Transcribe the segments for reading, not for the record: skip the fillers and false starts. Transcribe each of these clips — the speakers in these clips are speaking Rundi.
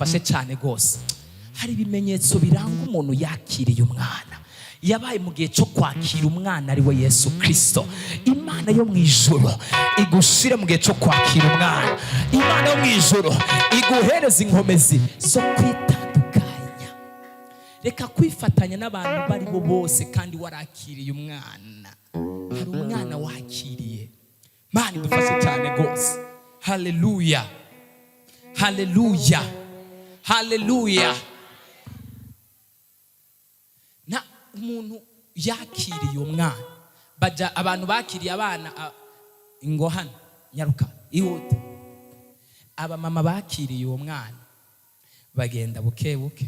Idufashe cyane rwose. Hari ibimenyetso biranga umuntu yakiriye umwana, yabaye mu gihe cyo kwakira umwana, ari we Yesu Kirisito. Imana yo mu ijuru igushire mu gihe cyo kwakira umwana. Imana yo mu ijuru iguhereza inkomezi zo kwitandukanya. Reka kwifatanya n'abantu bari bo bose kandi warakiriye umwana. Hari umwana wakiriye. Mana idufashe cyane rwose. Haleluya, haleluya, haleluya. Na umuntu yakiriye umwana, bajya abantu bakiriye abana, ingo hano, nyaruka, ihute. Abamama bakiriye uwo mwana bagenda buke buke.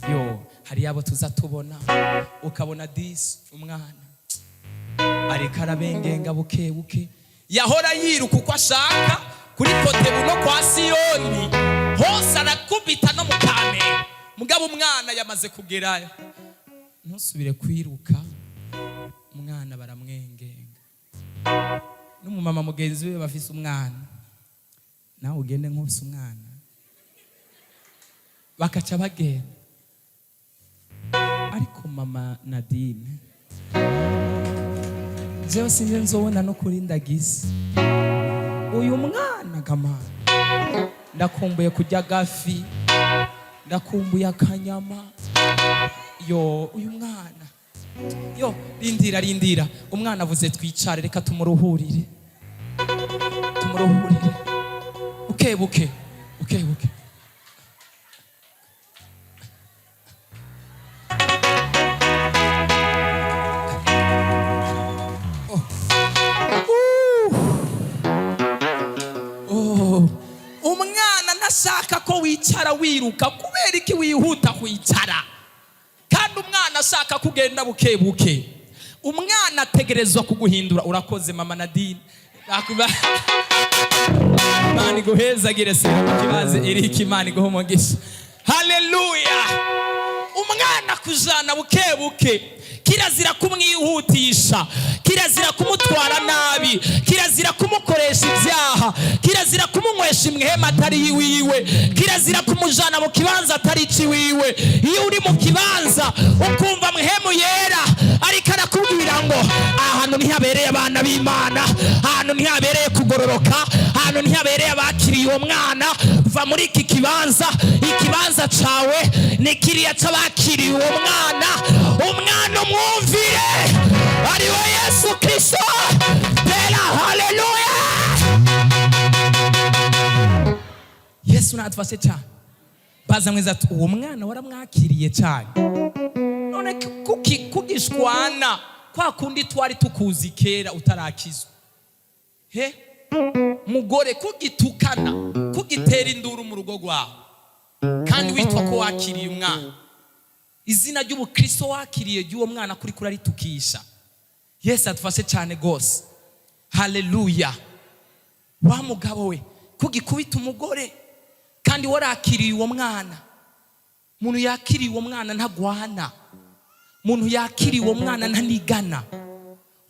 Yo, hari abo tuza tubona, ukabona disi umwana ariko arabengenga buke buke. Yahora yiruka uko ashaka kuri Kotebu no kwa Siyoni hose, arakubita no mu Kamenge. Mugabo umwana yamaze kugerayo, ntusubire kwiruka. Umwana baramwengenga n'umumama mugenzi we bafise umwana. Nawe ugende nk'ufise umwana. Bakaca bagenda. Ariko mama Nadine, jewe sinje nzobona no kuri ndagize uyu mwana gamana. Ndakumbuye kurya agafi, ndakumbuye akanyama. Yo, uyu mwana yo, rindira, rindira. Umwana avuze twicare, reka tumuruhurire, tumuruhurire buke buke, buke buke. Oh. Umwana ntashaka ko wicara wiruka. Kubera iki wihuta kwicara kandi umwana ashaka kugenda buke buke? Umwana ategerezwa kuguhindura. Urakoze, mama Nadine. Imana iguhezagire. Se mu kibazo Erike, Imana iguhe umugisha. Haleluya. Umwana kujana buke buke, kirazira kumwihutisha, kirazira kumutwara nabi, kirazira kumukoresha ibyaha, kirazira kumunywesha imwema atari iwiwe, kirazira kumujana mu kibanza atari iwiwe. Iyo uri mu kibanza ukumva Mpwemu Yera ariko arakubwira ngo ahantu ntihabereye abana b'Imana, ahantu ntihabereye kugororoka, ahantu ntihabereye abakiriye uwo mwana, va muri iki kibanza. Ikibanza cawe ni kiriya c'abakiriye uwo mwana. Umwana umwumvire, ari we Yesu Kristo. Tera haleluya. Yesu natufashe cyane. Baza mwiza ati: "Uwo mwana waramwakiriye cyane? None kuki kugishwana kwa kundi twari tukuzi kera utarakizwa?" He mugore, kugitukana, kugitera induru mu rugo rwawe kandi witwa ko wakiriye umwana? Izina ry'ubukristo wakiriye ry'uwo mwana kuri kuraritukisha. Yesu adufashe cyane rwose. Haleluya. Wa mugabo we, kugikubita umugore kandi warakiriye uwo mwana? Umuntu yakiriye uwo mwana ntagwana. Umuntu yakiriye uwo mwana ntanigana.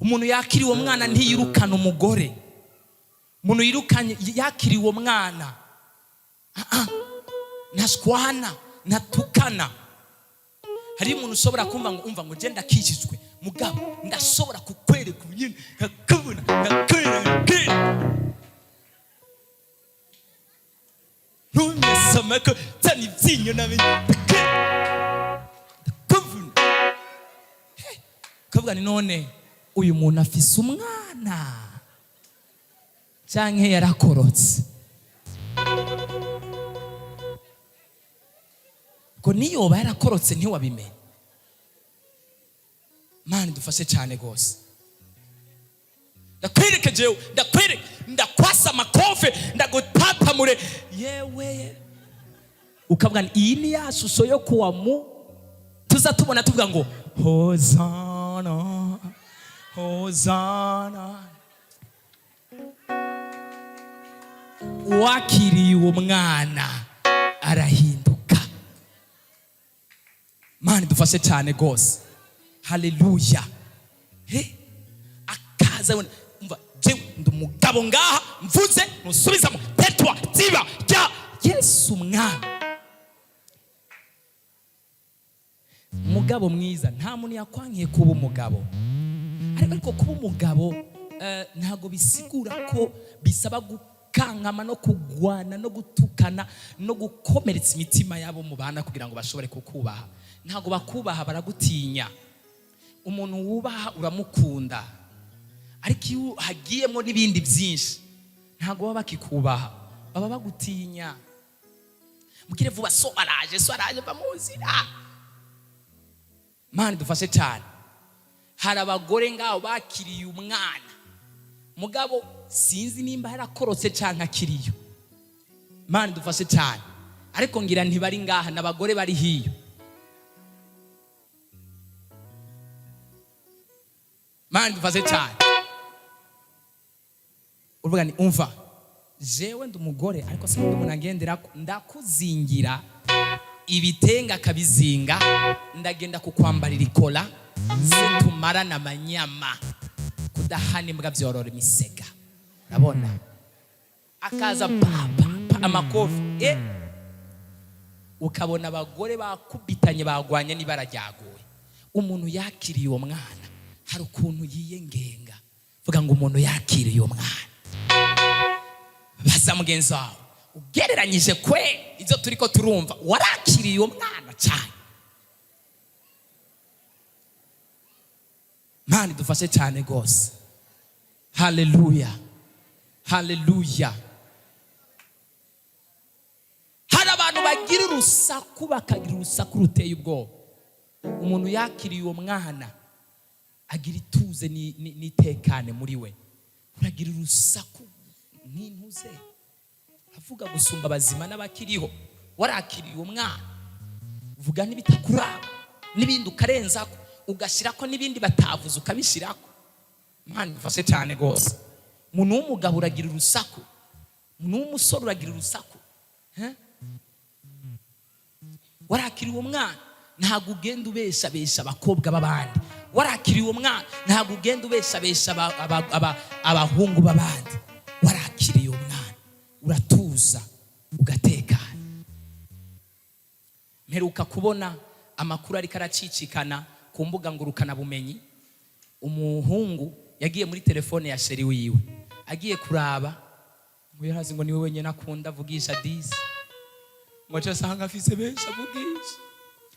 Umuntu yakiriye uwo mwana ntiyirukana umugore. Umuntu yirukanye, yakiriye uwo mwana, ntashwana, ntatukana. Hari umuntu ushobora kumva ngo: "Umva," ngo, "genda akijijwe, mugabo ndashobora kukwereka nyine, nkakubona, nkakwereka, ntunyasama ko cyane ibyinyo namenye, ndakuvuna." Kavuga ni none uyu muntu afise umwana canke yarakorotse? Ngo niyoba yarakorotse ntiwabimenye. Mana dufashe cyane rwose. Ndakwereke jewe, ndakwereke, ndakwasa amakofe, ndagutatamure. Yewe, ukavuga ni iyi ni ya shusho yo kuwa mu tuza tubona tuvuga ngo hozana, hozana. Uwakiriye uwo mwana arahinduka. Mana dufashe cyane rwose. Haleluya. He akaza abona, umva, jewe ndi umugabo ngaha, mvuze ntusubizamo, tetwa, ziba rya Yesu umwana. Mugabo mwiza, nta muntu yakwankiye kuba umugabo, ariko kuba umugabo ntabwo bisigura ko bisaba gukankama no kugwana no gutukana no gukomeretsa imitima yabo mubana kugira ngo bashobore kukubaha. Ntabwo bakubaha, baragutinya. Umuntu wubaha uramukunda, ariko iyo hagiyemo n'ibindi byinshi ntabwo baba bakikubaha, baba bagutinya. Mubwire vuba: "So araje, so araje, va mu nzira." Mana dufashe cyane. Hari abagore ngaho bakiriye umwana, mugabo sinzi nimba yarakorotse cyangwa akiriyo. Mana dufashe cyane. Ariko ngira ntibari ngaha, n'abagore bari hiyo. Mana dufashe cyane. Uvuga ni: "Umva, jewe ndi umugore, ariko sinkunda umuntu agendera, ndakuzingira ibitenga akabizinga, ndagenda kukwambarira ikora nze tumarana amanyama. Kudahana imbwa byorora imisega." Urabona akaza pa pa pa, amakofi, ukabona abagore bakubitanye, bagwanye n'ibara ryaguye. Umuntu yakiriye uwo mwana hari ukuntu yiyengenga. Vuga ngo: "Umuntu yakiriye uwo mwana." Baza mugenzi wawe: "Ugereranyije kwe ibyo turi ko turumva, warakiriye uwo mwana cyane?" Mana dufashe cyane rwose. Haleluya, haleluya. Hari abantu bagira urusaku, bakagira urusaku ruteye ubwoba. Umuntu yakiriye uwo mwana agira ituze n'itekane muri we. Uragira urusaku nk'intuze, avuga gusumba abazima n'abakiriho. Warakiriye uwo mwana, uvuga n'ibitakuraba, n'ibindi ukarenzako, ugashyirako n'ibindi batavuze ukabishyirako. Mana ifashe cyane rwose. Umuntu w'umugabo uragira urusaku, umuntu w'umusore uragira urusaku. Eh? Warakiriye uwo mwana, ntabwo ugenda ubeshabesha abakobwa b'abandi. Warakiriye uwo mwana, ntabwo ugenda ubeshabesha abahungu b'abandi. Warakiriye uwo mwana, uratuza, ugatekana. Mperuka kubona amakuru ariko aracicikana ku mbuga ngurukanabumenyi. Umuhungu yagiye muri telefone ya chéri wiwe, agiye kuraba ngo yarazi ngo niwe wenyine akunda avugisha disi, ngo aca asanga afise benshi avugisha,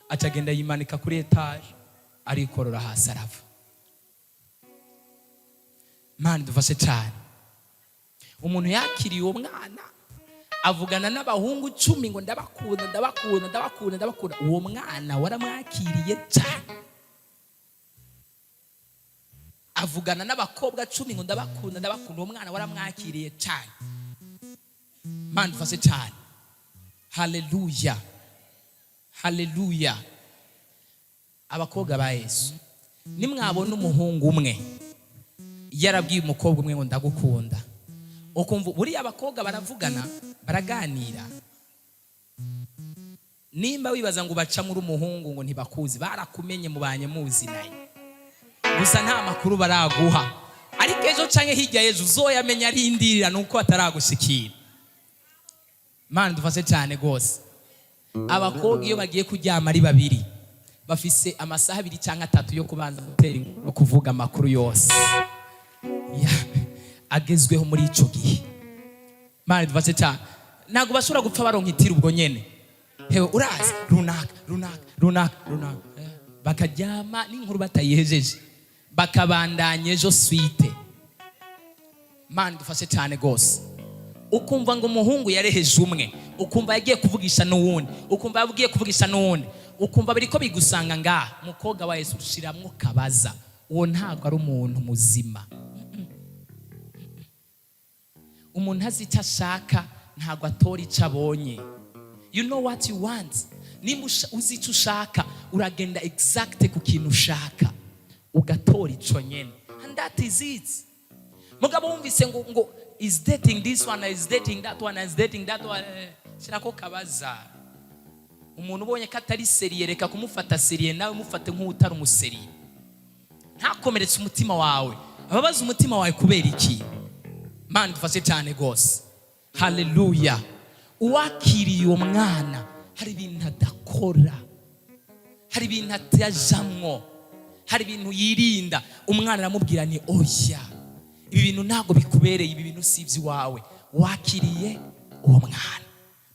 aca agenda yimanika kuri étage, arikorora hasi, arava. Mana dufashe cyane. Umuntu yakiriye uwo mwana avugana n'abahungu 10 ngo: "Ndabakunda, ndabakunda, ndabakunda, ndabakunda." Uwo mwana waramwakiriye cyane? Avugana n'abakobwa 10 ngo: "Ndabakunda, ndabakunda." Uwo mwana waramwakiriye cyane? Mana dufashe cyane. Haleluya, haleluya. Abakobwa ba Yesu, nimwabona umuhungu umwe yarabwiye umukobwa umwe ngo: "Ndagukunda," ukumva buriya abakobwa baravugana, baraganira. Nimba wibaza ngo baca muri umuhungu ngo ntibakuzi, barakumenye, mubanye muzi naye, gusa nta makuru baraguha. Ariko ejo canke hirya y'ejo uzoyamenya, arindirira nuko bataragushikira. Mana dufashe cyane rwose. Abakobwa iyo bagiye kuryama ari babiri, bafise amasaha 2 cyangwa 3 yo kubanza gutera inkuru no kuvuga amakuru yose agezweho muri ico gihe. Mana dufashe cyane. Ntabwo bashobora gupfa baronka itiro ubwo nyene: "Hewe, urazi runaka, runaka, runaka, runaka." Bakaryama n'inkuru batayihejeje, bakabandanya ejo suite. Mana dufashe cyane rwose. Ukumva ngo umuhungu yareheje umwe, ukumva yagiye kuvugisha n'uwundi, ukumva yagiye kuvugisha n'uwundi, ukumva biriko bigusanga ngaha. Mukobwa wa Yesu, ushiramwo kabaza, uwo ntabwo ari umuntu muzima. Umuntu azi icyo ashaka ntabwo atora icyo abonye. You know what you want. Nimba uzi icyo ushaka, uragenda exact ku kintu ushaka, ugatora ico nyene, and that is it. Mugabo wumvise ngo is dating this one, is dating that one, is dating that one, shirako kabaza. Umuntu ubonye ko atari sérieux, reka kumufata sérieux, nawe mufate nk'utari umu sérieux. Ntakomeretse umutima wawe, ababaza umutima wawe kubera iki? Mana dufashe cyane rwose. Haleluya. Uwakiriye uwo mwana hari ibintu adakora. Hari ibintu atajamwo, hari ibintu yirinda. Umwana aramubwira ni: "Oya, ibi bintu ntabwo bikubereye, ibi bintu si iby'iwawe." Wakiriye uwo mwana?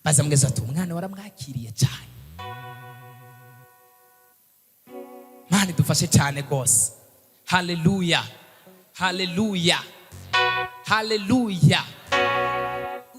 Baza mweza ati: "Umwana waramwakiriye cyane?" Mana idufashe cyane rwose. Haleluya, haleluya, haleluya.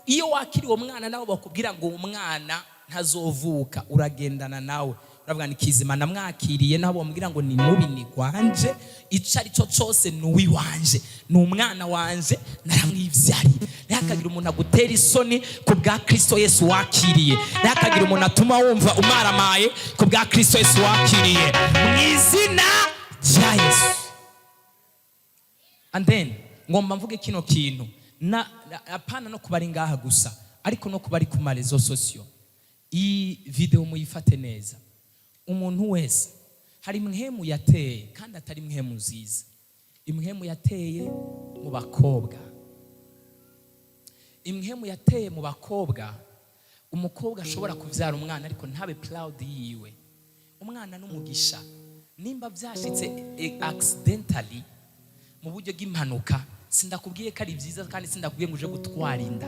Iyo wakiriye uwo mwana, nawe bakubwira ngo uwo mwana ntazovuka, uragendana nawe, uravuga ni kizima, namwakiriye. Nawe bamubwira ngo ni mubi, ni gwanje, icyo ari cyo cyose ni uwiwanje, ni umwana wanje, naramwibyariye. Ntihakagire umuntu agutera isoni ku bwa Kristo Yesu wakiriye. Ntihakagire umuntu atuma wumva umaramaye ku bwa Kristo Yesu wakiriye, mu izina rya Yesu. And then ngomba mvuge kino kintu na apana no kuba ari ngaha gusa, ariko no kuba ari ku ma réseaux sociaux. Iyi video muyifate neza. Umuntu wese hari impwemu yateye, kandi atari impwemu nziza, impwemu yateye mu bakobwa, impwemu yateye mu bakobwa. Umukobwa ashobora kubyara umwana ariko ntabe proud yiwe. Umwana n'umugisha. Nimba byashitse accidentally, mu buryo bw'impanuka, sindakubwiye ko ari byiza, kandi sindakubwiye ngo uje gutwara inda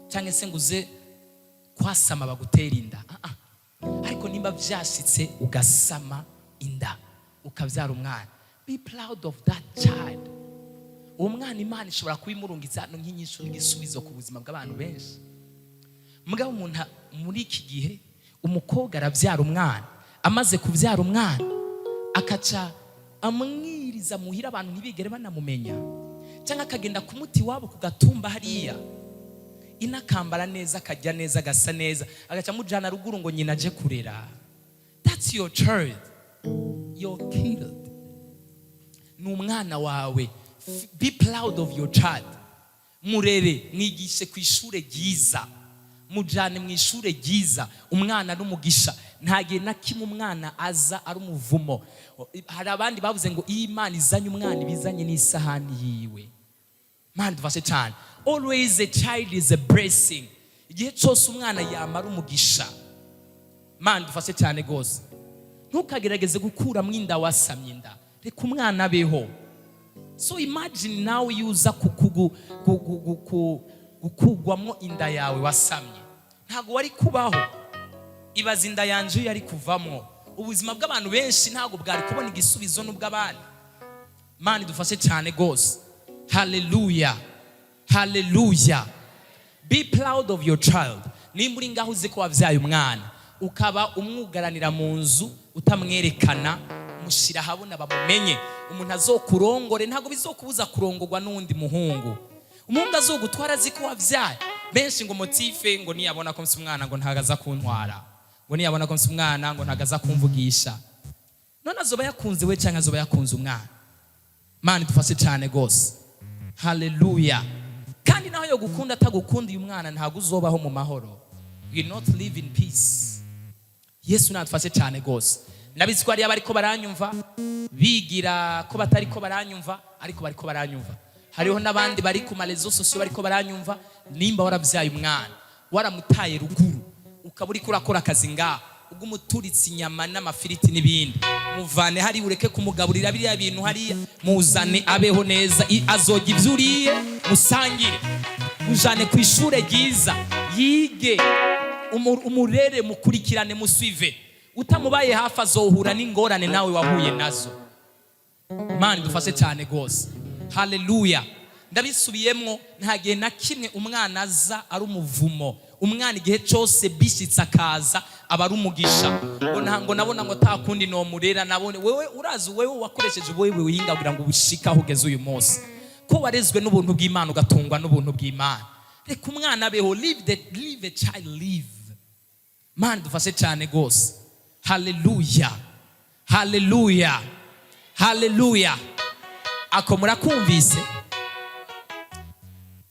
cyangwa se ngo uze kwasama bagutera inda. Ah, ah. Ariko nimba byashitse ugasama inda, ukabyara umwana, be proud of that child. Uwo mwana Imana ishobora kubimurungiza hano nk'inyishu n'igisubizo ku buzima bw'abantu benshi. Mugabo umuntu muri iki gihe, umukobwa arabyara umwana, amaze kubyara umwana akaca amwiriza muhira, abantu ntibigere banamumenya, cyangwa akagenda kumuti iwabo ku gatumba hariya, inakambara neza, akajya neza, agasa neza, agaca amujyana ruguru ngo nyina aje kurera. That's your child you're killed. Ni umwana wawe. Be proud of your child. Murere, mwigishe ku ishuri ryiza, mujyane mu ishuri ryiza. Umwana n'umugisha. Nta gihe na kimwe umwana aza ari umuvumo. Hari abandi bavuze ngo iyo Imana izanye umwana, ibizanye n'isahani yiwe. Mana dufashe cyane. Always a child is a blessing. Igihe cyose umwana yamara umugisha. Mana dufashe cyane rwose. Ntukagerageze gukuramo inda wasamye inda, reka umwana abeho. So imagine nawe iyo uza gukugwamo inda yawe wasamye, ntabwo wari kubaho. Ibaza inda yanje iyo yari kuvamo, ubuzima bw'abantu benshi ntabwo bwari kubona igisubizo n'ubw'abandi. Mana idufashe cyane rwose. Haleluya, haleluya. Be proud of your child. Nimba uri ngaho uzi ko wabyaye umwana, ukaba umwugaranira mu nzu utamwerekana, mushyira ahabona bamumenye. Umuntu azokurongore, ntabwo bizokubuza kurongorwa n'uwundi muhungu. Umuhungu azogutwara azi ko wabyaye. Benshi ngo motif ngo niyabona ko mfise umwana ngo ntabwo aza kuntwara, ngo niyabona ko mfise umwana ngo ntabwo aza kumvugisha. None azoba yakunze we cyangwa azoba yakunze umwana? Mana idufashe cyane rwose. Haleluya. Kandi naho yo gukunda atagukunda, uyu mwana ntabwo uzobaho mu mahoro. You will not live in peace. Yesu nadufashe cyane rwose. Ndabizi ko hariyo abariko baranyumva bigira ko batariko baranyumva, ariko bariko baranyumva. Hariho n'abandi bari ku ma réseaux sociaux bariko baranyumva. Nimba warabyaye umwana, waramutaye ruguru, ukaba uriko urakora akazi ngaha, ubwo umuturitse inyama n'amafiriti n'ibindi, muvane hari, ureke kumugaburira biriya bintu hariya, muzane abeho neza. Azojya ibyo uriye, musangire. Mujane ku ishure ryiza yige, umurere, mukurikirane, musuive. Utamubaye hafi azohura n'ingorane nawe wahuye nazo. Mana idufashe cyane rwose. Haleluya. Ndabisubiyemwo, nta gihe na kimwe umwana aza ari umuvumo. Umwana igihe cyose bishyitse akaza aba ari umugisha. Ngo ntabwo nabona ngo atakundi nomurera, nabone wewe urazi, wewe wakoresheje wewe wihinga kugira ngo ubushike aho ugeze uyu munsi, ko warezwe n'ubuntu bw'Imana, ugatungwa n'ubuntu bw'Imana. Reka umwana abeho. Leave a child live. Mana dufashe cyane rwose. Haleluya, haleluya, haleluya. Ako murakumvise?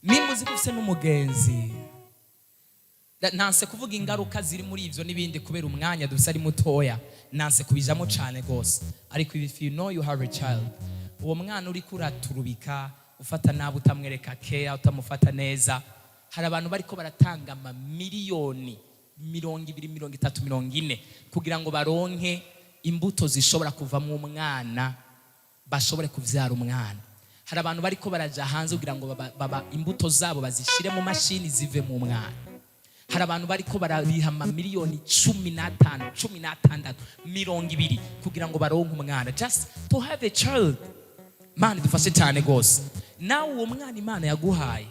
Nimba uzi ko ufise n'umugenzi, nanse kuvuga ingaruka ziri muri ibyo n'ibindi kubera umwanya dufise ari mutoya, nanse kubijamo cyane rwose. Ariko if you know you have a child, uwo mwana uri kuraturubika, ufata nabi, utamwereka care, utamufata neza, hari abantu bariko baratanga amamiliyoni 20, 30, 40 kugira ngo baronke. Imbuto zishobora kuvamo umwana, bashobore kubyara umwana. Hari abantu bariko baraja hanze kugira ngo baba imbuto zabo bazishyire mu mashini zive mu mwana. Hari abantu bariko barariha amamiliyoni 15, 16, 20 kugira ngo baronke umwana, just to have a child. Mana idufashe cyane rwose. Nawe uwo mwana Imana yaguhaye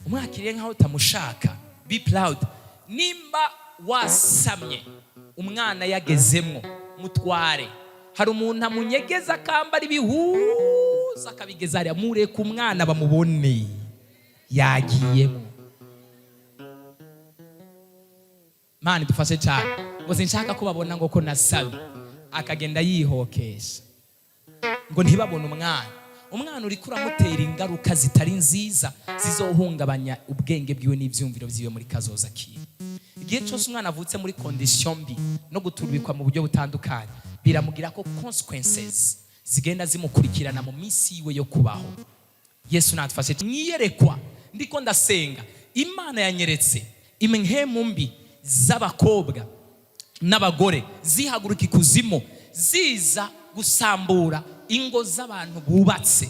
umwakiriye nkaho utamushaka. Be proud. Nimba wasamye, umwana yagezemwo, mutware. Hari umuntu amunyegeza, akambara ibihuza, akabigeza hariya. Mureke umwana bamubone yagiyemo. Mana idufashe cyane. Ngo sinshaka ko babona ngo ko nasabye, akagenda yihokesha ngo ntibabone umwana. Umwana uriko uramutera ingaruka zitari nziza zizohungabanya ubwenge bwiwe n'ibyumviro byiwe muri kazoza kiwe. Igihe cyose umwana avutse muri condition mbi no guturubikwa mu buryo butandukanye, biramugira ko consequences zigenda zimukurikirana mu minsi yiwe yo kubaho. Yesu natufashe. Mwiyerekwa ndiko ndasenga, Imana yanyeretse impwemu mbi z'abakobwa n'abagore zihaguruka ikuzimu, ziza gusambura ingo z'abantu bubatse.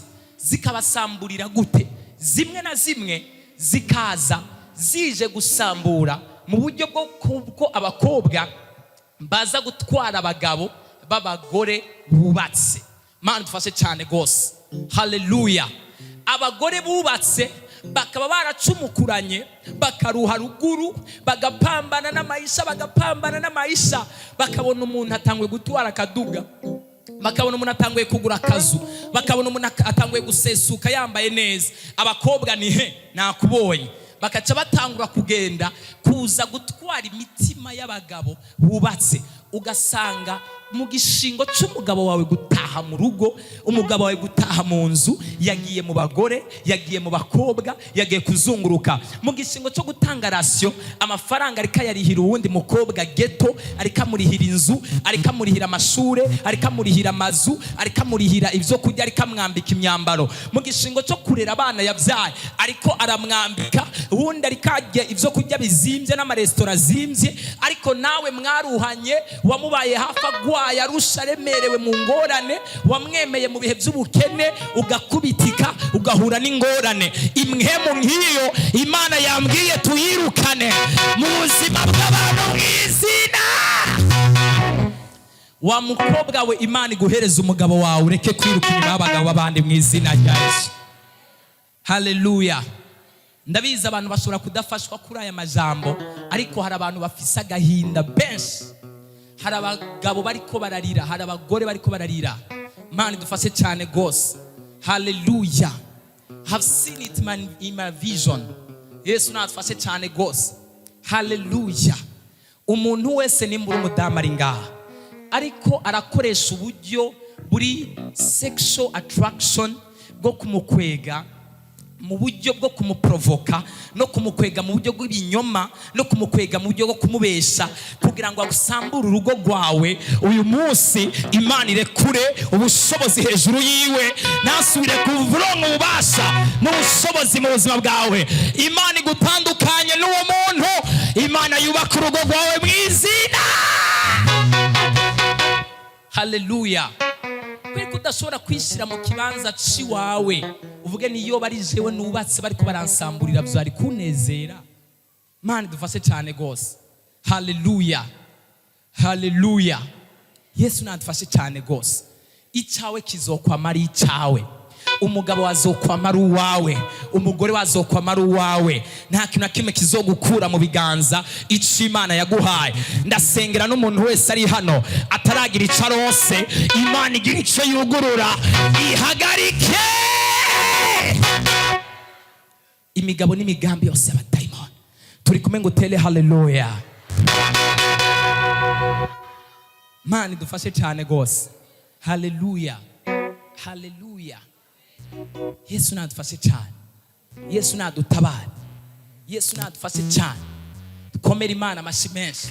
Zikabasamburira gute? Zimwe na zimwe zikaza zije gusambura mu buryo bwo ko abakobwa baza gutwara abagabo b'abagore bubatse. Mana dufashe cyane rwose. Haleluya. Abagore bubatse bakaba baracumukuranye, bakaruha ruguru, bagapambana n'amayisha, bagapambana n'amayisha, bakabona umuntu atanguye gutwara akaduga, bakabona umuntu atanguye kugura akazu, bakabona umuntu atanguye gusesuka yambaye neza. Abakobwa ni he nakubonye, bakaca batangura kugenda kuza gutwara imitima y'abagabo bubatse. Ugasanga mu gishingo cy'umugabo wawe gutaha mu rugo, umugabo wawe gutaha mu nzu, yagiye mu bagore, yagiye mu bakobwa, yagiye kuzunguruka. Mu gishingo cyo gutanga ration, amafaranga ariko ayarihira uwundi mukobwa ghetto, ariko amurihira inzu, ariko amurihira amashure, ariko amurihira amazu, ariko amurihira ibyo kurya, ariko amwambika imyambaro. Mu gishingo cyo kurera abana yabyaye, ariko aramwambika uwundi, ariko arya ibyo kurya bizimbye n'amaresitora azimbye. Ariko nawe mwaruhanye, wamubaye hafi agwaye, arusha, aremerewe, mu ngorane, wamwemeye mu bihe by'ubukene, ugakubitika, ugahura n'ingorane. Impwemu nk'iyo Imana yambwiye tuyirukane mu buzima bw'abantu mu izina. Wa mukobwa we, Imana iguhereza umugabo wawe, ureke kwiruka inyuma y'abagabo b'abandi mu izina rya Yesu. Haleluya. Ndabizi abantu bashobora kudafashwa kuri aya majambo, ariko hari abantu bafise agahinda benshi, hari abagabo bariko bararira, hari abagore bariko bararira. Mana idufashe cyane rwose. Haleluya. Have seen it in my vision. Yesu natufashe cyane rwose. Haleluya. Umuntu wese, nimba uri umudamu ari ngaha ariko arakoresha uburyo buri sexual attraction bwo kumukwega mu buryo bwo kumuprovoka no kumukwega mu buryo bw'ibinyoma no kumukwega mu buryo bwo kumubesha kugira ngo agusambure urugo rwawe, uyu munsi Imana irekure ubushobozi hejuru yiwe, ntasubire kuvuronka ububasha n'ubushobozi mu buzima bwawe. Imana igutandukanye n'uwo muntu. Imana yubaka urugo rwawe mu izina. Haleluya. Kubera ko udashobora kwishyira mu kibanza c'iwawe, uvuge niyo bari jewe nubatse bariko baransamburira, byari kunezera? Mana dufashe cyane rwose. Haleluya, haleluya. Yesu nadufashe cyane rwose. Icyawe kizokwama ari icyawe. Umugabo wazokwama ari uwawe, umugore wazokwama ari uwawe. Nta kintu na kimwe kizogukura mu biganza icyo Imana yaguhaye. Ndasengera n'umuntu wese ari hano ataragira icyo aronse, Imana igira icyo yugurura, ihagarike imigabo n'imigambi yose y'abadayimoni. Turi kumwe ngo utere haleluya. Mana idufashe cyane rwose. Haleluya, haleluya. Yesu nadufashe cyane. Yesu nadutabare. Yesu nadufashe cyane. Dukomere Imana amashyi menshi.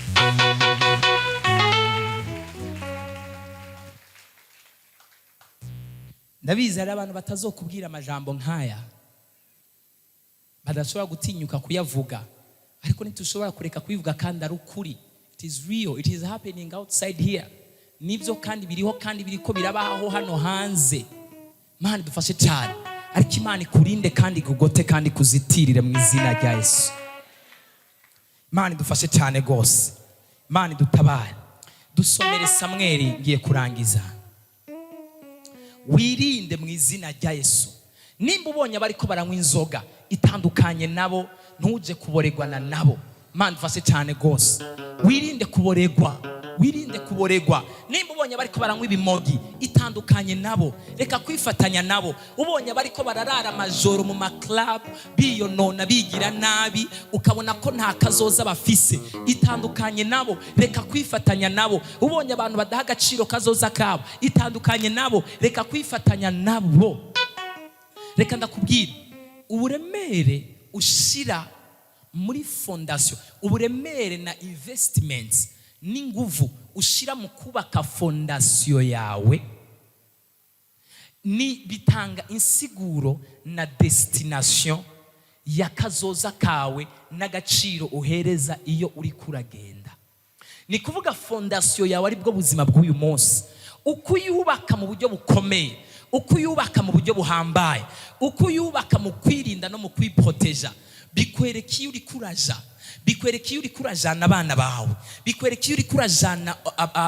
Ndabizi hari abantu batazokubwira amajambo nk'aya, badashobora gutinyuka kuyavuga, ariko ntitushobora kureka kubivuga kandi ari ukuri. It is real, it is happening outside here. Nibyo, kandi biriho, kandi biriko birabaho hano hanze. Imana idufashe cyane, ariko Imana ikurinde kandi ikugote kandi ikuzitirire mu izina rya Yesu. Imana idufashe cyane rwose, Imana idutabare. Dusomere Samweli, ngiye kurangiza. Wirinde mu izina rya Yesu. Nimba ubonye abariko baranywa inzoga, itandukanye nabo, ntuje kuboregwana nabo. Imana idufashe cyane rwose. Wirinde kuboregwa, wirinde kuboregwa. Nimba ubonye abariko baranywa ibimogi, itandukanye nabo, reka kwifatanya nabo. Ubonye abariko bararara amajoro mu ma club, biyonona, bigira nabi, ukabona ko nta kazoza bafise, itandukanye nabo, reka kwifatanya nabo. Ubonye abantu badaha agaciro kazoza kabo, itandukanye nabo, reka kwifatanya nabo. Reka ndakubwira, uburemere ushira muri fondation, uburemere na investments n'inguvu ushira mu kubaka fondation yawe ni bitanga insiguro na destination ya kazoza kawe n'agaciro uhereza iyo uri kuragenda. Ni kuvuga fondation yawe ari bwo buzima bw'uyu munsi. Uko uyubaka mu buryo bukomeye, uko uyubaka mu buryo buhambaye, uko uyubaka mu kwirinda no mu kwiproteja, bikwereka iyo uri kuraja, bikwereka iyo uri kurajana abana bawe, bikwereka iyo uri kurajana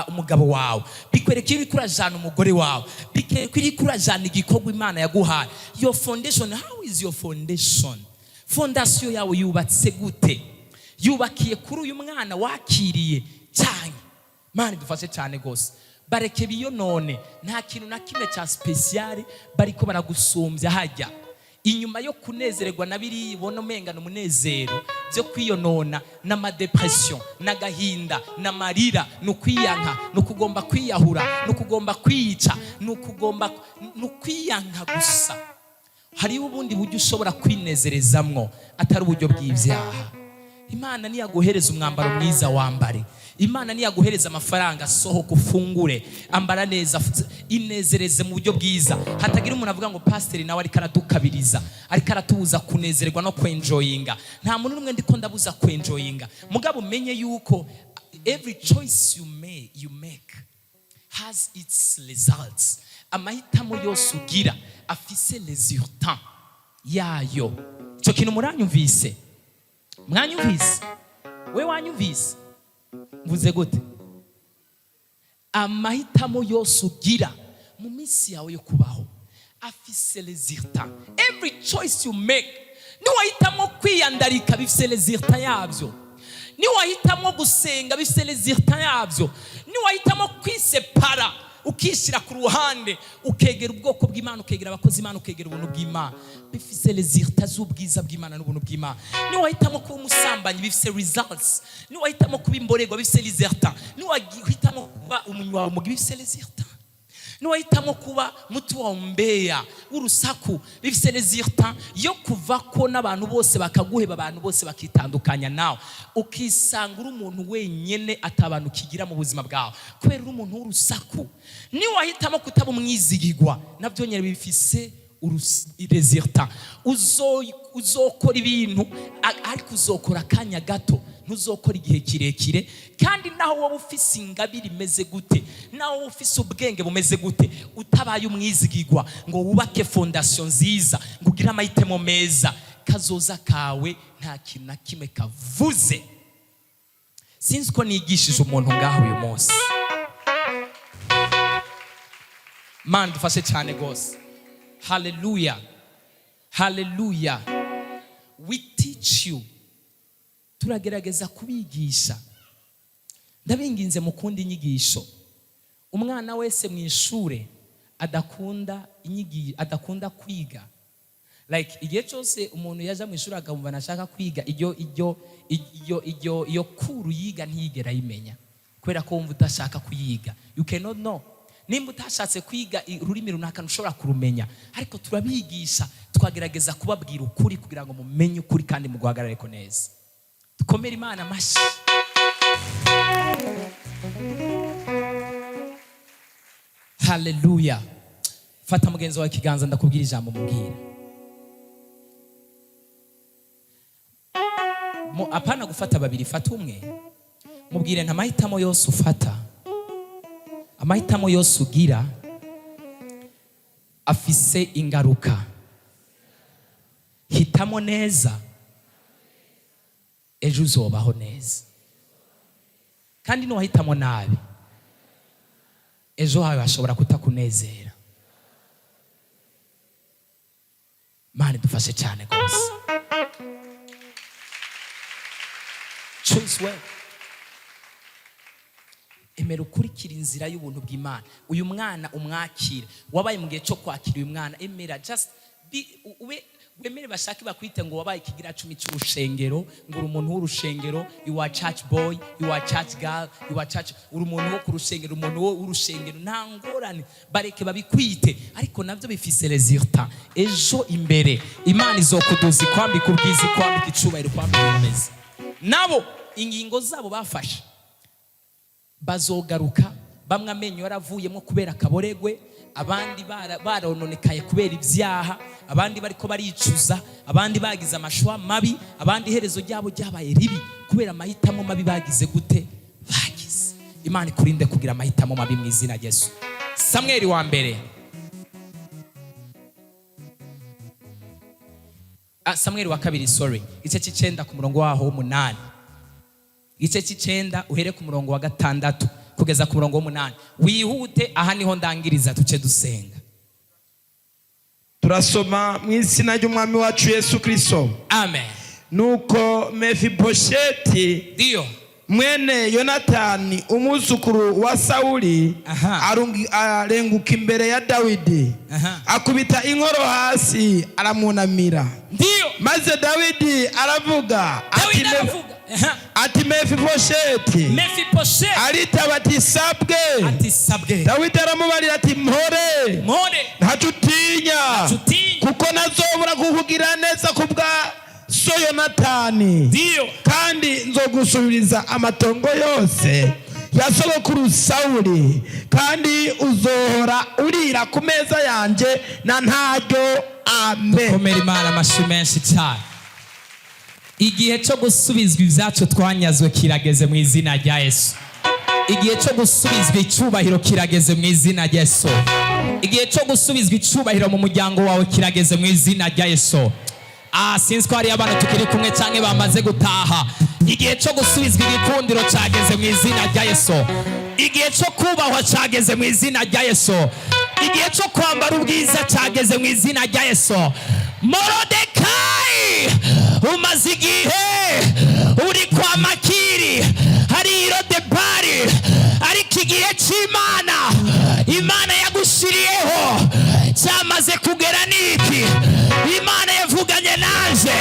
umugabo wawe, bikwereka iyo uri kurajana umugore wawe, bikwereka iyo uri kurajana igikorwa Imana yaguhaye. Your foundation, how is your foundation? Fondation yawe yubatse gute? Yubakiye kuri uyu mwana wakiriye cyane? Imana idufashe cyane rwose. Bareke biyonone, nta kintu na kimwe cya spécial bariko baragusumbya hajya inyuma yo kunezererwa na biriya ubona umengana umunezero byo kwiyonona n'ama dépression n'agahinda n'amarira, ni ukwiyanka, ni ukugomba kwiyahura, ni ukugomba kwiyica, ni ukugomba, ni ukwiyanka gusa. Hariho ubundi buryo ushobora kwinezerezamwo atari uburyo bw'ibyaha. Imana niyaguhereza umwambaro mwiza, wambare. Imana niyaguhereza amafaranga, sohoka, ufungure, ambara neza, inezereze mu buryo bwiza, hatagira umuntu avuga ngo pasiteri nawe ariko aradukabiriza, ariko aratubuza kunezererwa no kwenjoyinga. Nta muntu n'umwe ndiko ndabuza kwenjoyinga, mugabo umenye yuko every choice you make has its results. Amahitamo yose ugira afise résultat yayo. Icyo kintu muranyumvise? Mwanyumvise? We wanyumvise? Mvuze gute? Amahitamo yose ugira mu minsi yawe yo kubaho afise résultat. Every choice you make. Niwahitamo kwiyandarika, bifise résultat yabyo. Niwahitamo gusenga, bifise résultat yabyo. Niwahitamo kwisepara, ukishyira ku ruhande, ukegera ubwoko bw'Imana, ukegera abakozi Imana, ukegera ubuntu bw'Imana, bifise résultat z'ubwiza bw'Imana n'ubuntu bw'Imana. Niwahitamo kuba umusambanyi, bifise results. Niwahitamo kuba imborerwa, bifise résultat. Niwahitamo kuba umunywamugi, bifise résultat. Niwahitamo kuba mtu wa umbea, w'urusaku, bifise résultat yo kuva ko n'abantu bose bakaguheba, abantu bose bakitandukanya nawe, ukisanga uri umuntu wenyene, atabantu kigira mu buzima bwawe kubera uri umuntu w'urusaku. Niwahitamo kutaba umwizigirwa, nabyo nyine bifise résultat. Uzokora ibintu, ariko uzokora akanya gato, ntuzokora igihe kirekire. Kandi naho wowe ufise ingabire imeze gute, naho wowe ufise ubwenge bumeze gute, utabaye umwizigirwa ngo wubake fondation nziza, ngo ugire amahitamo meza, kazoza kawe nta kintu na kimwe kavuze. Sinzi ko nigishije umuntu ngaho uyu munsi. Mana dufashe cyane rwose. Haleluya, haleluya. We teach you, turagerageza kubigisha. Ndabinginze, mukunda inyigisho. Umwana wese mu ishure adakunda inyigisho, adakunda kwiga, like igihe cyose umuntu yaje mu ishuri akamva nashaka kwiga, iyo cours yiga ntiyigera ayimenya kubera ko wumva udashaka kuyiga. You cannot know. Nimba utashatse kwiga ururimi runaka, ntushobora kurumenya. Ariko turabigisha, twagerageza kubabwira ukuri kugira ngo mumenye ukuri kandi muguhagarare ko neza. Dukomere Imana amashyi. Haleluya. Fata mugenzi wawe ikiganza, ndakubwira ijambo mubwira. Apana gufata babiri, fata umwe, mubwire nta mahitamo yose ufata, amahitamo yose ufata afise résultat. Amahitamo yose ugira afise ingaruka. Hitamo neza, ejo uzobaho neza. Kandi nuwahitamo nabi, ejo hawe hashobora kutakunezera. Mana dufashe cyane rwose. Choose well. Emera ukurikira inzira y'ubuntu bw'Imana. Uyu mwana umwakire. Wabaye mu gihe cyo kwakira uyu mwana. Emera, just be, ube wemere. Bashake bakwite ngo wabaye ikigira cumi cy'urushengero, ngo uri umuntu w'urushengero. You are church boy, you are church girl, you are church, uri umuntu wo ku rushengero, umuntu w'urushengero. Nta ngorane, bareke babikwite, ariko nabyo bifise résultat ejo imbere. Imana izokuduza, ikwambika ubwiza, ikwambika icubahiro, ikwambika ubumeze. Nabo ingingo zabo bafashe bazogaruka, bamwe amenyo yaravuyemo kubera akaboregwe, abandi barononekaye kubera ibyaha, abandi bariko baricuza, abandi bagize amashwa mabi, abandi iherezo ryabo ryabaye ribi kubera amahitamo mabi bagize. Gute bagize? Imana ikurinde kugira amahitamo mabi mu izina rya Yesu. Samweli wa mbere, Samweli wa kabiri, sorry, igice cy'icenda ku murongo waho w'umunani. Igice cy'icenda, uhere ku murongo wa gatandatu kugeza ku murongo w'umunani. Wihute, aha niho ndangiriza, tuce dusenga. Turasoma mu izina ry'Umwami wacu Yesu Kristo. Amen. Nuko Mefibosheti, Ndiyo. mwene Yonatani, umwuzukuru wa Sawuli, arenguka imbere ya Dawidi, akubita inkoro hasi, aramwunamira. Ndiyo. Maze Dawidi aravuga ati, Dawidi aravuga. Ati: "Mefibosheti!" Mefibosheti. Aritaba ati: "Sabwe." Ati: "Sabwe." Dawidi aramubarira ati: "Mpore." Mpore. "Ntacyo utinya, Ntacyo utinya. kuko nazobura kukugira neza kubwa so Yonatani, kandi nzogusubiriza amatongo yose ya sogokuru Sawuli, kandi uzohora urira ku meza yanjye na ntaryo." Amen. Komera Imana amashyi menshi cyane. Igihe cyo gusubizwa ibyacu twanyazwe kirageze mu izina rya Yesu. Igihe cyo gusubizwa icyubahiro kirageze mu izina rya Yesu. Igihe cyo gusubizwa icyubahiro mu muryango wawe kirageze mu izina rya Yesu. Sinzi ko hariyo abantu tukiri kumwe cyangwa bamaze gutaha. Igihe cyo gusubizwa igikundiro cyageze mu izina rya Yesu. Igihe cyo kubahwa cyageze mu izina rya Yesu. Igihe cyo kwambara ubwiza cyageze mu izina rya Yesu. Morodekayi, umaze igihe uri kwa Makiri hari Irodebari, ariko igihe cy'Imana, Imana yagushiriyeho, cyamaze kugera. Niki Imana yavuganye naje.